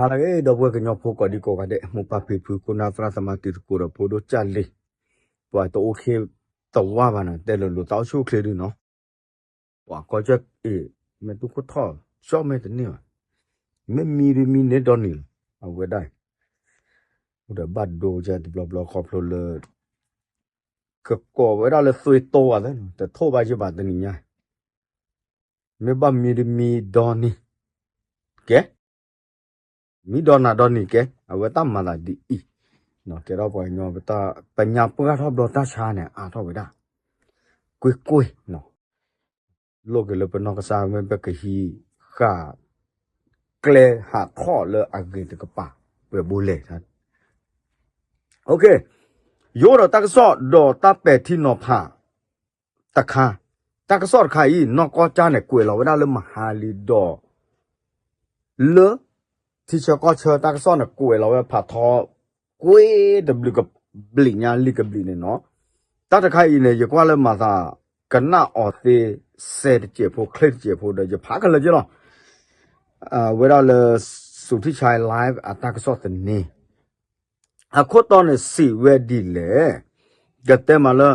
ဟါလၢအဂ့ၤ ဒီပုၢ်ဝဲၢ်ကညီဖိကိးဒံကိးဂၤဒဲး မိၢ်ပၢ်ဖံဖု ခိၣ်နၢ်သရၣ်သမါ တံၤသကိးဒီးဖိဒိၣ်ကၢ်လံၤ, ပှၤတအိၣ်ခ့တဝၢ်ဘၣ်နီၤ တဲလိၤလိၤ သးအိၣ်ဆူၣ်အိၣ်ချ့ဒုနီၤ, ပှၤကီၢ်ကၢၢ်အံၤ မ့ၢ်တူၢ်ခိၣ်ထီၣ် ကၠီၣ်မ့ၢ်တန့ၢ်ဘၣ်, မ့ၢ်မံဒ်မံန့ၢ်ဒီနံၤလီၤ အဝဲဒၣ်အံၤ, အိၣ်ဒီးဘၣ်ဒိကဲတဘျီဘျီခီဖျိလၢ ကကိးဝဲဒၣ်လၢသွံၣ်တိဝဲသ့ၣ်နီၤ တထိၣ်ဘၣ်ယဘၣ်တနံၤညါ, မ့ၢ်ဘၣ်မံတမံဒီနံၤ, ကဲ, မံဒီနၤဒီနံၤကဲ, အဝဲတၢ်မၤသးဒ်အံၤ, ကဲထီၣ်ပှၤကညီ ပတၢ်ပညါပှၢ်ထီၣ်ဘျီတၢ်ဆါန့ၣ် အါထီၣ်ဝဲဒၣ်, ကွ့ၢ်ကွ့ၢ်နီၤ, လိၣ်က့ၤလၢပနီၢ်ကစၢ်မ့ၢ်ပကဟံးဃာ် ကျဲဟးထီၣ်လၢအဂ့ၤတကပၤ ပှဲၤဘိလဲၣ် ယအိၣ်ဒီးတၢ်ကစီၣ်ဒီးတၢ်ပဲာ်ထံနီၤဖးတခါ, တၢ်ကစီၣ်တခါအံၤ နီၢ်ကီၢ်ကၠၢ်န့ၣ် ကွဲးလီၤဝဲဒၣ်လၢမဟါလံဒီး လၢ ထံဆၢကီၢ်ဆၢတၢ်ကစီၣ်န့ၣ် ကွဲးလီၤဝဲဖးထီ ကွ့တဘျုးကဘျံးညါလံာ်ကဘျံးန့ၣ်နီၤ, တၢ်တခါအံၤန့ၣ် ယကွၢ်လၢမၤသး ကနၣ်အီၤသ့ စဲးတစဲးဖိ ချ့တစဲးဖိဒီး ယဖးကလၢာ်က့လီၤ, ဝဲဒၣ်လၢ စူၤထံၣ်ဆါ live အတၢ်ကစီၣ်သန့ အခိၣ်တီန့ၣ် စံးဝဲဒ်လဲၣ်, ကတဲမးလၢ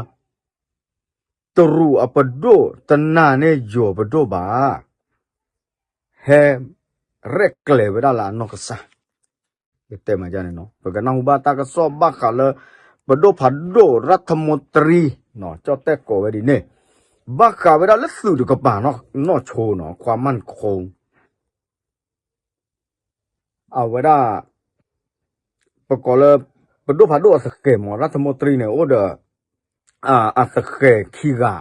တရူးအပဒိၣ်တနာ်န့ၢ်ယိၤပဒိၣ်ဘၣ်, ဟဲရဲၣ်ကျဲၤဝဲဒၣ်လၢအနီၢ်ကစၢ်, ကတဲမးန့ၣ်, ပကနၢ်ဟူဘၣ်တၢ်ကစီၣ်ဘၣ်ဃးလၢ ပဒိၣ်ဖးဒိၣ် ရၢထမိတရံ ကၠီၣ်တဲၣ်ကိးဝဲဒ်န့ၣ်, ဘၣ်ဃးဝဲဒၣ်လၢသုးတကပၤနီၢ်ဆိနီၤ ခွါမၢ်ခိ အဝဲဒၣ် ပကိးလၢ ပဒိၣ်ဖးဒိၣ်အသဃဲၤမး ရၢထမိတရံန့ၣ် အိၣ်ဒီး အသဃဲၤခံဂၤ,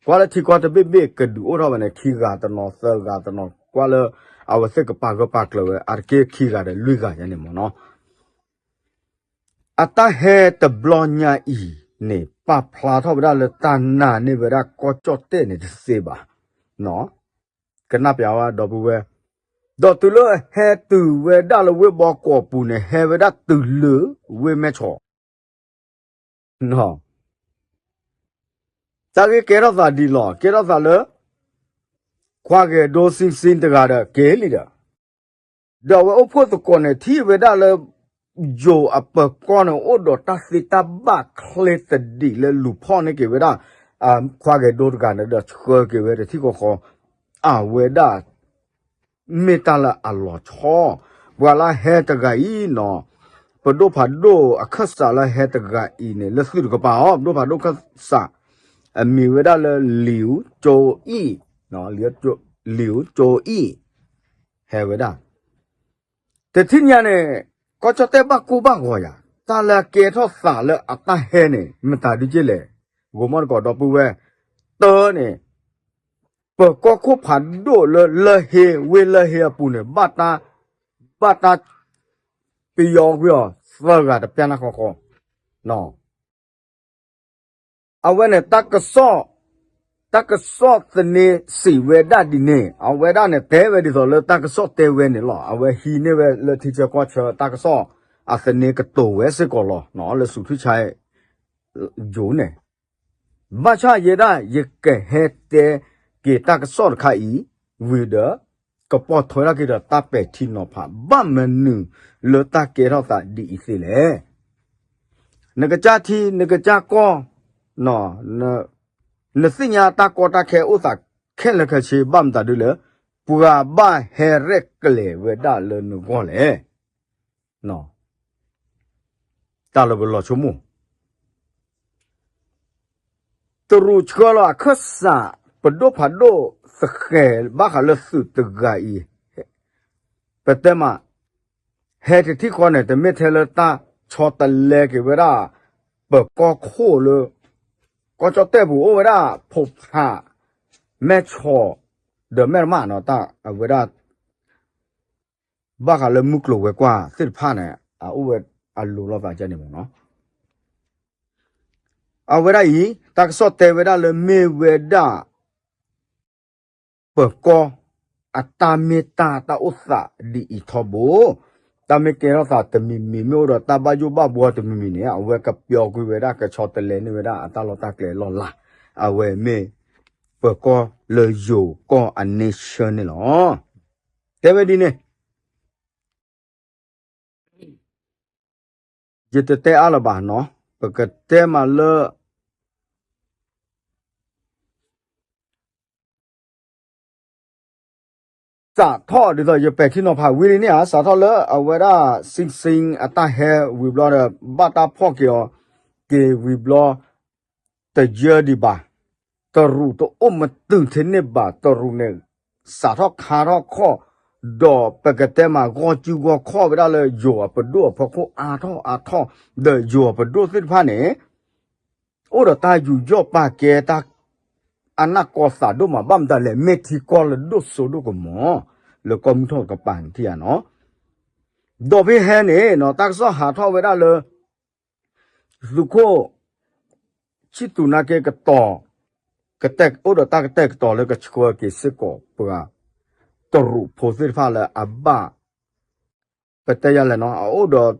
ကွၢ်လၢထံကီၢ်တဘ့ၣ်ဘ့ၣ်ကဒုးအိၣ်ထီၣ်ဝဲန့ၣ် ခံဂၤတနီၤသၢဂၤတနီၤ ကွၢ်လၢ အဝဲသ့ၣ်ကပာ်ဂၢၢ်ပာ်ကျၢၤဝဲ အတက့ၢ်ခံဂၤဒီးလွံၢ်ဂၤယါန့ၣ်မးနီၤ, အတၢ်ဟဲတဘျီညါအံၤန့ၣ် ပာ်ဖျါထီၣ်ဝဲဒၣ်လၢတၢ်နာ်န့ၢ်ဝဲဒၣ်ကီၢ်ကၠီၣ်တဲၣ်န့ၣ်တသ့ဘၣ်, ကနၣ်ပျးဝဲဒီပုၢ်ဝဲၢ်, ဒီးတုၤလၢဟဲတုၤဝဲဒၣ်လၢဝ့ၢ်ဘီကီးပူၤန့ၣ် ဟဲဝဲဒၣ်တုၤလၢဝ့ၢ်မဲၢ်ဆီး တၢ်ဂ့ၢ်ကဲထီၣ်သးဒ်လီၤ ကဲထီၣ်သးလၢ ခွါဂဲၤဒိစံစံတဂၤဒီးက့ၤလံဒီး, ဒီးအဝဲအိၣ်ဖှိၣ်သကိးန့ၣ် ထံၣ်ဝဲဒၣ်လၢ ယိၤအပၢၤကီၢ်န့ၣ် အိၣ်ဒီးတၢ်သ့တၢ်ဘၣ်ချ့သဒံးလၢလူၤဖီၣ်န့ၢ်က့ၤဝဲဒၣ် ခွါဂဲၤဒိတဂၤန့ၣ်ဒီး ဆှၢက့ၤဝဲတထံၣ်ဃီဃီ, အဝဲဒၣ် မ့ၢ်တၢ်လၢအလီၤဆီ, ပှၤလၢဟဲတဂၤအံၤနီၤ, ပဒိၣ်ဖးဒိၣ်အခၢၣ်စးလၢဟဲတဂၤအံၤန့ၣ် လၢသုးတကပၤအီၤ ပဒိၣ်ဖးဒိၣ်အခၢၣ်စး, အမံၤဝဲဒၣ်လၢ လံာ်ကၠိအံၣ်, လံာ်ကၠိအံၣ်, ဟဲဝဲဒၣ် တထံၣ်ညါန့ၣ် ကီၢ်ကၠီၣ်တဲၣ်ဘၣ်ကိၢ်ဘၣ်ဂီၤယၤ, တၢ်လၢအကဲထီၣ်သးလၢအတၢ်ဟဲန့ၣ် မတၤဒုက့လဲၣ်, ဂိၤမီၣ်တကိးဒီပုၢ်ဝဲၢ်, တၢန့ၣ် ပၢၤကီၢ်ခိၣ်ဖးဒိၣ်လၢလၢၢ်ဟ့ ဝ့ၢ်လၢၢ်ဟ့အပူၤန့ၣ် ဘၣ်တၢ်, ဘၣ်တၢ်ပယီၤကွံာ်အီၤ သၢဂၤတပျၢ်နၢ်ဃီဃီ, အဝဲန့ၣ် တၢ်ကစီၣ်သန့စံးဝဲဒၣ်ဒ်န့ၣ် အဝဲဒၣ်န့ၣ် တဲဝဲဒ်သိးလၢတၢ်ကစီၣ်တဲဝဲန့ၣ်လီၤ. အဝဲဟံးန့ၢ်ဝဲလၢထံဆၢကီၢ်ဆၢတၢ်ကစီၣ်အသန့ကတိၤဝဲစ့ၢ်ကီးလီၤ လၢစူၤထံၣ်ဆါယိၤန့ၣ် ဘၣ်ဆၣ်ယဲဒၣ် ယကဟဲတဲက့ၤတၢ်ကစီၣ်တခါအံၤ ဝံၤဒီး ကပိာ်ထွဲထီၣ်က့ၤဒီးတၢ်ပဲာ်ထံနီၤဖး ဘၣ်မနုၤလၢတၢ်ကဲထီၣ်သးဒ်အံၤသ့လဲၣ်. နကစၢ်ထံ နကစၢ်ကီၢ် နသ့ၣ်ညါတၢ်ကီတၢ်ခဲအိၣ်သးခဲလၢာ်ခဲဆ့ ဘၣ်မတၤဒ်လဲၣ်, ပှၤဘၣ်ဟဲရဲၣ်ကျဲၤဝဲဒၣ်လၢနဂီၢ်လဲၣ်. တၢ်လၢပလီၤဆိကမိၣ် တရူးဆှၢလီၤအခၢၣ်စး ပဒိၣ်ဖးဒိၣ်သဃဲၤဘၣ်ဃးလၢသုးတဂၤအံၤ, ပတဲမး ဟဲတထံၣ်ဃီန့ၣ် တမ့ၢ်ထဲလၢတၢ်ဆီတလဲက့ၤဝဲဒၣ် ပၢၤကီၢ်ခိၣ်လၢ ကီၢ်ကၠီၣ်တဲၣ်ပူၤအိၣ်ဝဲဒၣ် ဖိးဖး မဲၢ်ဆီး ဒီးမဲၢ်တမးနီၤ တၢ်အဝဲဒၣ် ဘၣ်ဃးလၢမုၢ်ကျိၤဝဲၤကွာ်သ့ၣ်တဖၣ်န့ၣ် အအိၣ်ဝဲအလိၤလိာ်သးကဲန့ၣ်မ့ၢ်နီၤ. အဝဲဒၣ်အံၤ တၢ်ကစီၣ်တဲဝဲဒၣ်လၢမ့ၢ်ဝဲဒၣ် ပၢၤကီၢ်အတၢ်မ့ၢ်တၢ်တၢ်အိၣ်သးဒ်အံၤထီဘိ, တၢ်မ့ၢ်ကဲထီၣ်သးတမံၤမံၤ မ့ၢ်အိၣ်ဒီးတၢ်ဘၣ်ယိၣ်ဘၣ်ဘှီတမံၤမံၤန့ၣ် အဝဲကပျီကွံာ်ဝဲဒၣ် ကဆီတလဲန့ၢ်ဝဲဒၣ်အတၢ်လီၢ်တၢ်ကျဲလီၢ်လၤ, အဝဲမ့ၢ်ပၢၤကီၢ်လၢယိၤကီၢ်အန့ဆၢန့ၣ်လီၤ. တဲဝဲဒ်န့ၣ် ယတတဲအါလၢၤဘၣ်နီၤ, ပကတဲမးလၢ စးထီၣ်ဒ်သိးယပဲာ်ထံနီၤဖးဝံၤလံန့ၣ်ဧါ, စးထီၣ်လၢအဝဲဒၣ် Sing Sing အတၢ်ဟဲဝံၤဘျီဒီး ဘၣ်တၢ်ဖီၣ်က့ၤအီၤက့ၤဝံၤဘျီ တယၢဒံးဘၣ်, တရူးတအိၣ်မတုာ်ထဲန့ၣ်ဘၣ်, တရူးန့ၣ် စးထီၣ်ခါထီၣ်ခီၣ်, ဒီးပကတဲမးဂီၢ်စုဂီၢ်ခီၣ်ဝဲဒၣ်လၢယိၤအပဒိၣ်အဖီခိၣ်အါထီၣ်အါထီၣ်, ဒီးယိၤအပဒိၣ်သ့ၣ်တဖၣ်န့ၣ် အိၣ်ဒီးတၢ်ယူးယီၣ်ပာ်ကဲတၢ် အနၢ်ကီၢ်သးဒိၣ်မး ဘၣ်မတၤလဲၣ် မ့ၢ်ထံကီၢ်လၢဒိၣ်စိဒိၣ်ကမီၤ လၢကီၢ်မုၢ်ထီၣ်ကပၤန့ၣ်ထံၣ်ဧါနီၤ, ဒီးဖဲဟဲန့ၣ်နီၤ တၢ်ကစီၣ်ဟးထီၣ်ဝဲဒၣ်လၢ သုးခိၣ် ဆံၣ်သူးနါက့ကတီၤ, ကတဲအိၣ်ဒီးတၢ်ကတဲာ်ကတီၤလၢကဆှၢက့ၤစ့ၢ်ကီးပှၤ တရူးဖိသ့ၣ်တဖၣ်လၢအဘၣ် ပတဲယၤလဲၣ်နီၤ အအိၣ်ဒီး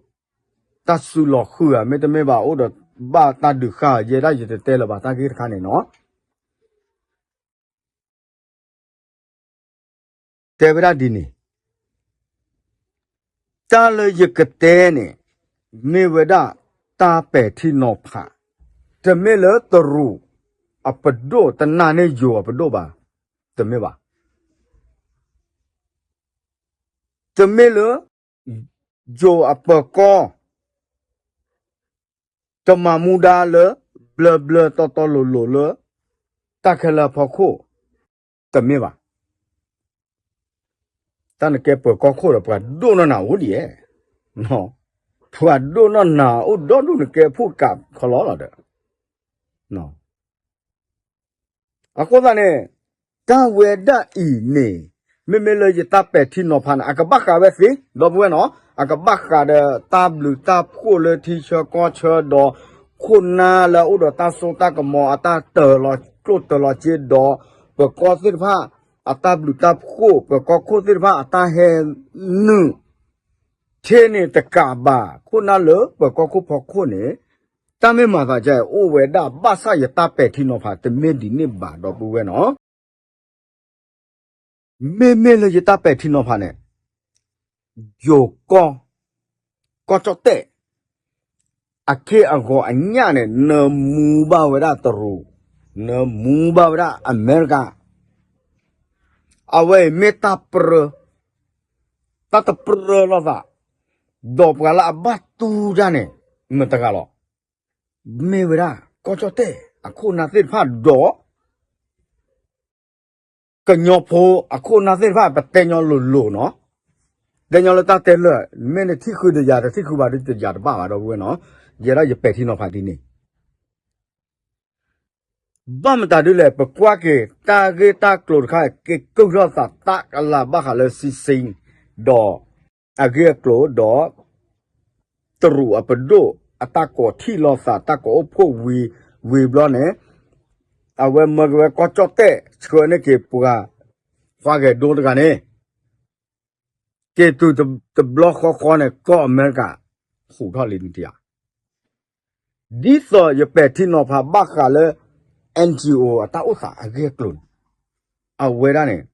တၢ်စုလီၤဃုာ်ဧါ မ့တမ့ၢ်ဘၣ် အိၣ်ဒီးဘၣ်တၢ်ဒုးဃာ်ဧါ ယဲဒၣ်ယတတဲလၢၤဘၣ်တၢ်ဂ့ၢ်တခါန့ၣ်နီၤ တဲဝဲဒၣ်ဒ်န့ၣ်, တၢ်လၢယကတဲန့ၣ် မ့ၢ်ဝဲဒၣ်တၢ်ပဲာ်ထံနီၤဖး, တမ့ၢ်လၢတရူးအပဒိၣ်တနာ်န့ၢ်ယိၤအပဒိၣ်ဘၣ်, တမ့ၢ်ဘၣ်. တမ့ၢ်လၢ ယိၤအပၢၤကီၢ် တမၤမူဒါလၢ ဘျၢဘျၢတီတီလိၤလိၤလၢ တၢ်ခဲလၢာ်အဖီခိၣ် တမ့ၢ်ဘၣ်. တၢ်နကဲပၢၤကီၢ်ခိၣ်ဒီး ပှၤဒိၣ်နီၢ်နၤအိၣ်ဒံးဧါ, ပှၤဒိၣ်နီၢ်နၤအိၣ်ဒီဒူၣ်နကဲဖိကးခီလီၤလီၤဒီး အဃိသတးန့ၣ် တၢ်ဝဲဒၣ်အံၤန့ၣ် မ့မ့ၢ်လၢယတၢ်ပဲာ်ထံနီၤဖးန့ၣ် အကဘၣ်ဃးဝဲသ့ ဒီပုၢ်ဝဲၢ်နီၤ, အကဘၣ်ဃးဒီးတၢ်ဘျုးတၢ်ဖှိၣ်လၢထံဆၢကီၢ်ဆၢဒီး ခိၣ်နၢ်လၢအအိၣ်ဒီးတၢ်စိတၢ်ကမီၤအတၢ်တၢၤလီၤကျိၣ်တၢၤလီၤစ့ဒီး ပၢၤကီၢ်သ့ၣ်တဖၣ် အတၢ်ဘျုးတၢ်ဖှိၣ် ပၢၤကီၢ်ခိၣ်သ့ၣ်တဖၣ်အတၢ်ဟဲနုာ် ထဲန့ၣ်တကးဘၣ် ခိၣ်နၢ်လၢပၢၤကီၢ်ခိၣ်ဖီခိၣ်န့ၣ် တၢ်မ့ၢ်မၤသးဒ်အံၤ အိၣ်ဝဲဒၣ်ဘၣ်ဆၣ်ယတၢ်ပဲာ်ထံနီၤဖး တမ့ၢ်ဒ်န့ၣ်ဘၣ် ဒီပုၢ်ဝဲၢ်နီၤ. မ့မ့ၢ်လၢယတၢ်ပဲာ်ထံနီၤဖးန့ၣ် ယိၤကီၢ် ကီၢ်ကၠီၣ်တဲၣ် အခ့အဂီၤအညၣ်န့ၣ် နၢမူဘၣ်ဝဲဒၣ်တရူး, နၢမူဘၣ်ဝဲဒၣ်အမဲရကၤ, အဝဲအံၤမ့ၢ်တၢ်ပြၢ တၢ်တပြၢလိာ်သး, ဒီးပှၤလၢအဘၣ်တူၢ်တၢ်န့ၣ် မတၤတဂၤလီၤ. မ့ၢ်ဝဲဒၣ် ကီၢ်ကၠီၣ်တဲၣ် အခိၣ်အနၢ်သ့ၣ်တဖၣ်ဒီး ကညီဖိအခိၣ်အနၢ်သ့ၣ်တဖၣ် ပတဲညီလိၤလိၤနီၤ, တဲညီလၢတၢ်တဲလၢာ် မ့ၢ်နထံၣ်ဃုာ်ဒီးယၤ တထံၣ်ဃုာ်ဘၣ်ဒီးတယၤတဘၣ်ဘၣ် ဒီပုၢ်ဝဲၢ်နီၤ, ယဲဒၣ်ယပဲာ်ထံနီၤဖးဒ်န့ၣ် ဘၣ်မတၤဒ်လဲၣ် ပကွၢ်က့ၤ တၢ်ဂ့ၢ်တၢ်ကျိၤတခါ က့ၤကုၢ်ထီၣ်သး တၢ်ကလၤဘၣ်ဃးလၢ Sing Sing ဒီး အဂ့ၢ်အကျိၤဒီး တရူးအပဒိၣ် အတၢ်ကိးထံၣ်လိာ်သး တၢ်ကိးအိၣ်ဖှိၣ်ဝံၤ ဝံၤဘျီန့ၣ် အဝဲမၢက့ၤဝဲကီၢ်ကၠီၣ်တဲၣ် ဆှၢန့ၢ်က့ၤပှၤ ခွါဂဲၤဒိတဂၤန့ၣ် က့ၤတုၤတဘျီဃီဃီန့ၣ် ကီၢ်အမဲရကၤ ဟူးထီၣ်လံန့ၣ်တယၤ ဒ်သိးယပဲာ်ထံနီၤဖးဘၣ်ဃးလၢ N G O အတၢ်အိၣ်သးအဂ့ၢ်အကျိၤန့ၣ် အဝဲဒၣ်န့ၣ်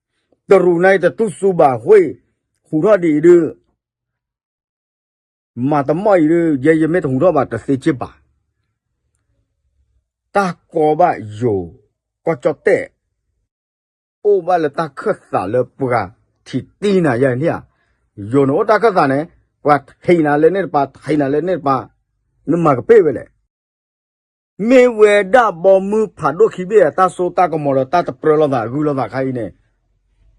တရူးန့ၣ်တတူၢ်စူၤဘၣ် ဝဲ ဟူးထီၣ်ဒ်အံၤဒုး မၤတမီၣ်အံၤဒုး ယဲယမ့ၢ်တဟူးထီၣ်ဘၣ်တသ့စ့ၢ်ဘၣ် တၢ်ကီဘၣ်ယိၤ ကီၢ်ကၠီၣ်တဲၣ် အိၣ်ဘၣ်လၢတၢ်ခၢၣ်သးလၢပှၤထံၣ်တံၢ်နၤယဲန့ၣ်ဧါ, ယိၤန့ၣ်အိၣ်တၢ်ခၢၣ်သးန့ၣ် ပှၤထံၣ်နၤလၢန့ၣ်တပၤ ထံၣ်နၤလၢန့ၣ်တပၤ နမၤကပ့ၢ်ဝဲလဲၣ်. မ့ၢ်ဝဲဒၣ်ဘီမုၢ်ဖးဒိၣ်ခံဘ့ၣ်အတၢ်စိတၢ်ကမီၤဒီးတၢ်တပြၢလိာ်သးဂုာ်လိာ်သးခါအံၤန့ၣ်,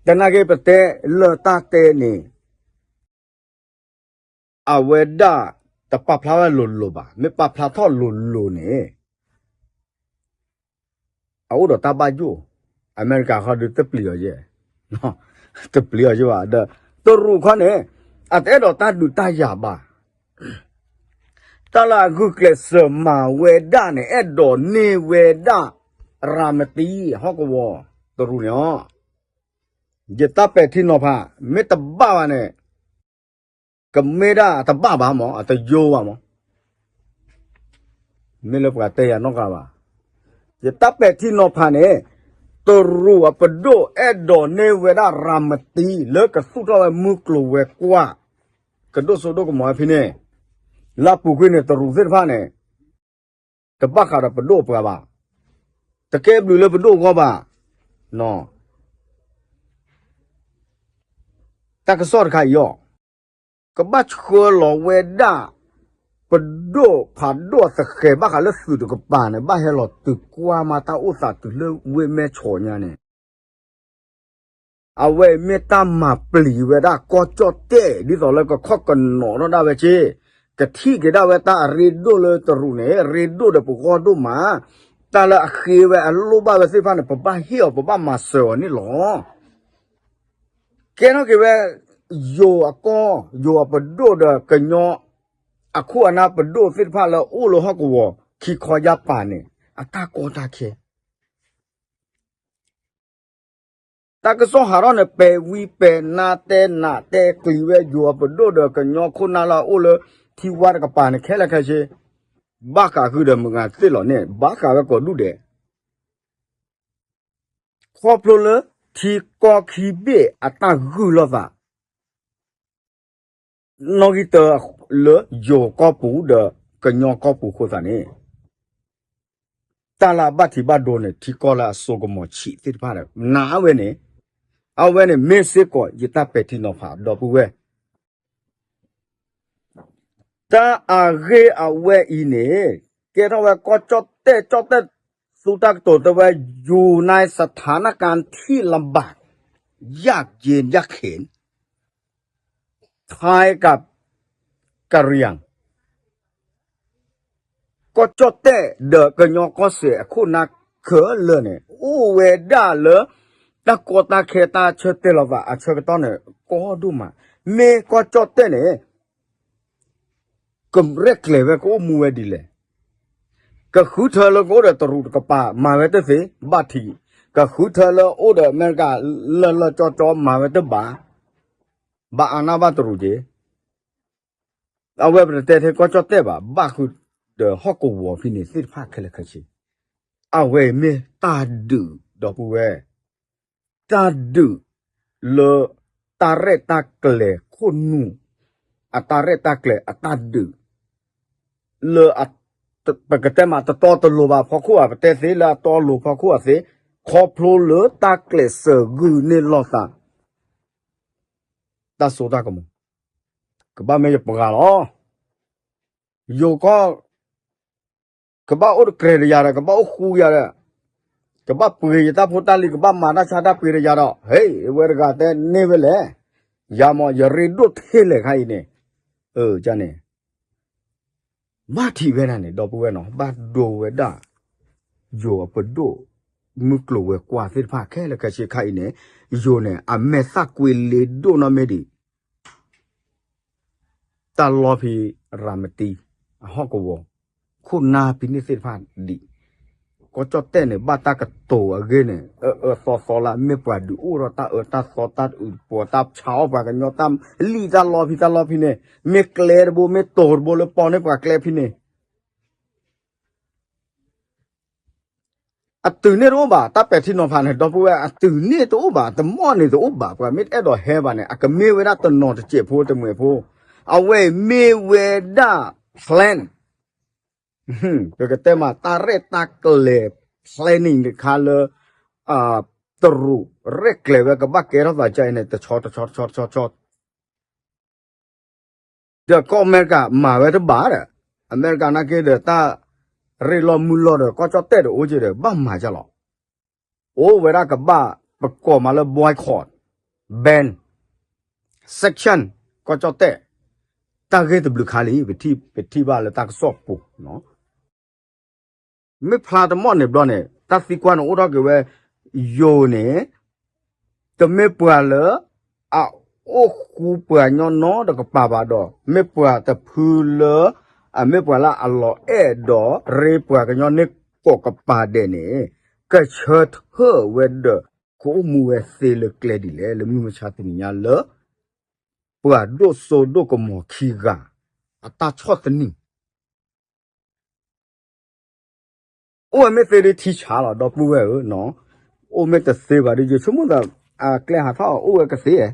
တနာ်က့ပတဲလၢတၢ်တဲန့ၣ် အဝဲဒၣ်တပာ်ဖျါဝဲလိၤလိၤဘၣ်, မ့ၢ်ပာ်ဖျါထီၣ်လိၤလိၤန့ၣ် အအိၣ်ဒီးတၢ်ဘၣ်ယိၣ်, အမဲရကၤခီဒုးတပျံၤအီၤယဲ, တပျံၤအီၤယဲဘၣ်, ဒီးတရူးခီန့ၣ် အတအဲၣ်ဒိးတၢ်ဒုးတၢ်ယၤဘၣ်. တၢ်လၢအဂုာ်ကျဲးစၢးမၤဝဲဒၣ်န့ၣ် အဲၣ်ဒိးန့ၢ်ဝဲဒၣ် ရၤမတံ ဟီၣ်ကဝီၤ တရူးန့ၣ်လီၤ. ယတၢ်ပဲာ်ထံနီၤဖး မ့ၢ်တဘၣ်ဘၣ်န့ၣ် ကမ့ၢ်ဒၣ်အတဘၣ်ဘၣ်မး အတယိဘၣ်မး မ့ၢ်လၢပှၤတဲယၤနီတဂၤဘၣ်. ယတၢ်ပဲာ်ထံနီၤဖးန့ၣ် တရူးအပဒိၣ်အဲၣ်ဒိးန့ၢ်ဝဲဒၣ်ရၤမတံ လၢကသူၣ်ထီၣ်ဝဲမုၢ်ကျိၤဝဲၤကွာ် ကဒိၣ်စိဒိၣ်ကမီၤဝဲဖဲန့ၣ်, လၢအပူၤကွံာ်န့ၣ် တရူးသ့ၣ်တဖၣ်န့ၣ် တဘၣ်ဃးဒီးပဒိၣ်ပှၤဘၣ်, တကဲဘျုးလၢပဒိၣ်အဂီၢ်ဘၣ်. တၢ်ကစီၣ်တခါအံၤအီၤ, ကဘၣ်ဆှၢလီၤဝဲဒၣ် ပဒိၣ်ဖးဒိၣ်သဃဲၤဘၣ်ဃးလၢသုးတကပၤန့ၣ် ဘၣ်ဟဲလီၤတုၤကွၢ်မးတၢ်အိၣ်သးတုၤလၢဝ့ၢ်မဲၢ်ဆီညါန့ၣ် အဝဲအံၤမ့ၢ်တၢ်မၤပျံၤဝဲဒၣ်ကီၢ်ကၠီၣ်တဲၣ် ဒ်သိးလၢကခီၣ်ကနိးထီၣ်ဒၣ်ဝဲက့, ကထံၣ်က့ၤဒၣ်ဝဲတၢ်အရ့ဒိၣ်လၢတရူးန့ၣ် ရ့ဒိၣ်ဒီးပဂီၢ်ဒိၣ်မး, တၢ်လၢအဃ့ဝဲအလိၣ်ဘၣ်ဝဲသ့ၣ်တဖၣ်န့ၣ် ပဘၣ်ဟ့ၣ်အီၤ ပဘၣ်မၤစၢၤအီၤန့ၣ်လီၤ. ကဲထီၣ်က့ၤဝဲ ယိၤအကီၢ် ယိၤအပဒိၣ်ဒီးကညီ အခိၣ်အနၢ်ပဒိၣ်သ့ၣ်တဖၣ်လၢအိၣ်လၢဟီၣ်ကဝီၤခံခီယါပၤန့ၣ် အတၢ်ကီတၢ်ခဲ တၢ်ကစီၣ်ဟးထီၣ်န့ၣ် ပဲာ်ဝံပဲာ်နါတဲနးတဲကျံၤဝဲ ယိၤအပဒိၣ်ဒီးကညီခိၣ်နၢ်လၢအအိၣ်လၢထံဝါတကပၤန့ၣ် ခဲလၢာ်ခဲဆ့ ဘၣ်ဃးဃုာ်ဒီးမုၢ်ဂၤသ့ၣ်လီၤန့ၣ် ဘၣ်ဃးဝဲကိးဒူၣ်ဒဲး ခီဖျိလၢထံကီၢ်ခံဘ့ၣ်အတၢ်ဂုာ်လိာ်သး နီၣ်ဂံၢ်တၢ လၢယိၤကီၢ်ပူၤဒီးကညီကီၢ်ပူၤအဃိသတးန့ၣ် တၢ်လၢအဘၣ်ထံးဘၣ်ဒိန့ၣ် ထံကီၢ်လၢအစိကမီၤဆံးသ့ၣ်တဖၣ်ဒီး နာ်ဝဲန့ၣ်, အဝဲန့ၣ်မ့ၢ်စ့ၢ်ကီးယတၢ်ပဲာ်ထံနီၤဖးဒီပုၢ်ဝဲၢ် တၢ်အဂ့ၢ်အဝဲအံၤန့ၣ် ကဲထီၣ်ဝဲကီၢ်ကၠီၣ်တဲၣ် ကၠီၣ်တဲၣ် သုတၢ်ကတိၤတဲဝဲ ယူၤနၢၣ် စထါနကၣ်ထံၣ်လၢၤဘၣ် ယၣ်က့ယၣ်ခဲၣ် ထါက ကရံၣ် ကီၢ်ကၠီၣ်တဲၣ်ဒီးကညီကီၢ်စဲၣ်အခိၣ်နၢ်ခဲလၢာ်န့ၣ် အိၣ်ဝဲဒၣ်လၢ တၢ်ကီတၢ်ခဲတၢ်ဆၢတဲာ်လီၤသးအဆၢကတီၢ်န့ၣ် ကီဒိၣ်မး, မ့ၢ်ကီၢ်ကၠီၣ်တဲၣ်န့ၣ် ကရဲၣ်ကျဲၤဝဲကအိၣ်မူဝဲဒ်လဲၣ်, ကဃုထၢလၢကအိၣ်ဒီးတရူးတကပၤ မၤဝဲတသ့, ဘၣ်ထံး, ကဃုထၢလၢအိၣ်ဒီးအမဲရကၤ လၢလၢကၠီကၠီမၤဝဲတဘၣ်, ဘၣ်အါနၢ်ဘၣ်တရူးက့ၤ အဝဲပတတဲထဲကီၢ်ကၠီၣ်တဲၣ်ဘၣ်, ဘၣ်ဃုာ်ဒီးဟီၣ်ကဝီၤဖဲန့ၣ်သ့ၣ်တဖၣ်ခဲလၢာ်ခဲဆ့, အဝဲမ့ၢ်တၢ်ဒုးဒီပုၢ်ဝဲၢ်, တၢ်ဒုးလၢတၢ်ရဲၣ်တၢ်ကျဲၤခိၣ်နူာ်, အတၢ်ရဲၣ်တၢ်ကျဲၤအတၢ်ဒုး လၢ ပကတဲမးတတီတလိၤဘၣ်ဖီခိၣ်ဧါ, ပတဲသ့လၢအတီအလိၤဖီခိၣ်ဧါသ့, ခီဖျိလၢတၢ်ကျဲးစၢးဂုာ်န့ၢ်လိာ်သး တၢ်စိတၢ်ကမီၤ, ကဘၣ်မ့ၢ်ယပှၤလီၤ. ယိၤကီၢ် ကဘၣ်အိၣ်တကြဲးတယၤဒီး ကဘၣ်အိၣ်ဃူယၤဒီး ကဘၣ်ပှ့ၤယတၢ်ဖိတၢ်လံၤ ကဘၣ်မၤတၢ်ဆါတၢ်ပှ့ၤတယၤဒီး ဟဲ ဝဲတဂၤတဲန့ၢ်ဝဲလဲၣ်, ယၤမ့ၢ်ယရ့ဒိၣ်ထဲလဲၣ်ခါအံၤန့ၣ်, န့ၣ် ဘၣ်ထံးဝဲဒၣ်န့ၣ် ဒီပုၢ်ဝဲၢ်နီၤ ဘၣ်ဒိဝဲဒၣ် ယိၤအပဒိၣ် မုၢ်ကျိၤဝဲၤကွာ်သ့ၣ်တဖၣ်ခဲလၢာ်ခဲဆ့ခါအံၤန့ၣ်, ယိၤန့ၣ် အမဲာ်သၣ်ကွံလ့ဒိၣ်နီၢ်မ့ၢ်ဒံး တၢ်လီၢ်ဖဲရၤမတံ အဟီၣ်ကဝီၤ ခိၣ်နၢ်ဖဲန့ၣ်သ့ၣ်တဖၣ်ဒံး, ကီၢ်ကၠီၣ်တဲၣ်န့ၣ် ဘၣ်တၢ်ကတိၤအဂ့ၢ်န့ၣ် အအၢသီသီလၢ မ့ၢ်ပှၤဒုးအိၣ်ထီၣ်တၢ်အၢတၢ်သီ တၢ်အုၣ်ပှီၤ တၢ်ဆါအီၣ်ပှၤကညီ တၢ်လံၣ်တၢ်လီဖဲတၢ်လီၢ်ဖဲန့ၣ် မ့ၢ်ကျဲတဘိ မ့ၢ်တိၤတဘိလၢပီန့ၢ်ပှၤကျဲဖဲန့ၣ် အတုၤန့ၣ်တအိၣ်ဘၣ်, တၢ်ပဲာ်ထံနီၤဖးန့ၣ် ဒီပုၢ်ဝဲၢ် အတုၤန့ၣ်တအိၣ်ဘၣ်, တမီၢ်န့ၣ်တအိၣ်ဘၣ်, ပှၤမ့ၢ်တအဲၣ်ဒိးဟဲဘၣ်န့ၣ် အကမ့ၢ်ဝဲဒၣ်တနီၤတစဲးဖိတမှဲးဖိ, အဝဲအံၤမ့ၢ်ဝဲဒၣ် plan, ပကတဲမး တၢ်ရဲၣ်တၢ်ကျဲၤ planning တခါလၢ တရူးရဲၣ်ကျဲၤဝဲကဘၣ်ကဲထီၣ်သးကအံၤန့ၣ် တဆီတဆီတဆီတဆီတဆီ ဒီးကီၢ်အမဲရကၤမၤဝဲတဘၣ်ဒီး အမဲရကၤနာ်က့ဒီး တၢ်ရ့လိာ်မုာ်လိာ်ဒီး ကီၢ်ကၠီၣ်တဲၣ်ဒီးအိၣ်က့ဒီး ဘၣ်မၤကလီၤ. အိၣ်ဝဲဒၣ်ကဘၣ် ပကိးမးလၢ boycott, ban, sanction ကီၢ်ကၠီၣ်တဲၣ်, တၢ်ဂ့ၢ်တဘျုးခါလံ ပထံၣ်ဘၣ်လၢတၢ်ကစီၣ်ပူၤ မ့ၢ်ဖျါတမီၢ်န့ၣ်ဘျီန့ၣ် တၢ်သံကွၢ်န့ၣ်အိၣ်ထီၣ်က့ၤဝဲ ယိၤန့ၣ် တမ့ၢ်ပှၤလၢ အအိၣ်ဃူပှၤကညီနီတကပၤဘၣ်ဒီး မ့ၢ်ပှၤတဖုလၢ အမ့ၢ်ပှၤလၢအလီၤအဲၣ်ဒီးရ့ပှၤကညီန့ၣ်ကိးကပၤဒဲးန့ၣ် ကဆၢထၢၣ်ဝဲဒီး ကအိၣ်မူဝဲသ့လၢကျဲဒ်လဲၣ် လၢမုၢ်မဆါတနံၤညါလၢ ပှၤဒိၣ်စိဒိၣ်ကမီၤခံဂၤ အတၢ်ဆီၣ်သနံး အိၣ်ဝဲမ့ၢ်သ့ဒ်ထံဆါလီၤ ဒီပုၢ်ဝဲၢ်ဧၢ, အိၣ်မ့ၢ်တသ့ဘၣ်ဒီး ယဆိကမိၣ်သး အကျဲဟးထီၣ်အိၣ်ဝဲကသ့,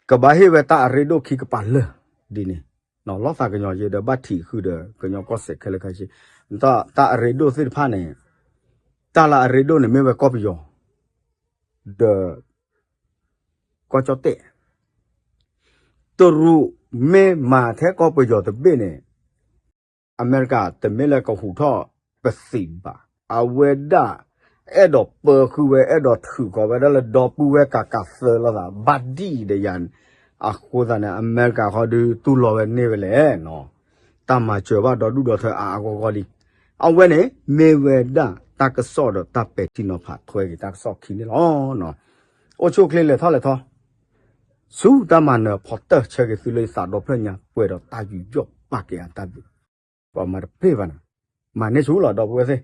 ကဘၣ်ဟ့ၣ်ဝဲတၢ်အရ့ဒိၣ်ခံကပၤလၢာ်ဒ်န့ၣ်, လီၤသးကညီၤယဲဒီးဘၣ်ထံးဃုာ်ဒီးကညီကီၢ်စဲၣ်ခဲလၢာ်ခဲဆ့, တၢ်အရ့ဒိၣ်သ့ၣ်တဖၣ်န့ၣ်, တၢ်လၢအရ့ဒိၣ်န့ၣ်မ့ၢ်ဝဲကီၢ်ပယီၤ ဒီး ကီၢ်ကၠီၣ်တဲၣ်, တရူးမ့ၢ်မၤထဲကီၢ်ပယီၤတဘ့ၣ်န့ၣ် အမဲရကၤတမ့ၢ်လၢကဟူးထီၣ်ပသံးဘၣ်. အဝဲဒၣ်အဲၣ်ဒိးပၢဃုာ်ဝဲ အဲၣ်ဒိးထုးဃီၤဝဲဒၣ်လၢဒီပုၢ်ဝဲၢ်ကးကးသၢလိာ်သး ဘၣ်ဒံၣ်ဒယၤန့ၣ်, အဃိသတးန့ၣ် အမဲရကၤဃီဒုးတူၢ်လိာ်ဝဲန့ၢ်ဝဲလဲၣ်နီၤ. တၢ်မၤစၢၤဘၣ်ဒီဒူၣ်ဒီထၢအါအါဂီၢ်ဂီၢ်လံ. အဝဲန့ၣ် မ့ၢ်ဝဲဒၣ်တၢ်ကစီၣ်ဒီးတၢ်ပဲာ်ထံနီၤဖးထွဲက့ၤတၢ်ကစီၣ်ခံန့ၣ်လီၤ. အိၣ်ဆူၣ်အိၣ်ချ့လဲၤထီၣ်လဲၤထီ, ဆူတၢ်မၤနၢၤဖီတၢၢ်ဆၢက့ၤသုလၢယသးဒီဖျၢၣ်ညါ ပှဲၤဒီးတၢ်ယူးယီၣ်ပာ်က့ၤအတၢ်ဘျုး, ပှၤမၤတပ့ၢ်ဘၣ်နၤ, မၤန့ၢ်ဆူၣ်လီၤ ဒီပုၢ်ဝဲၢ်သ့ၣ်.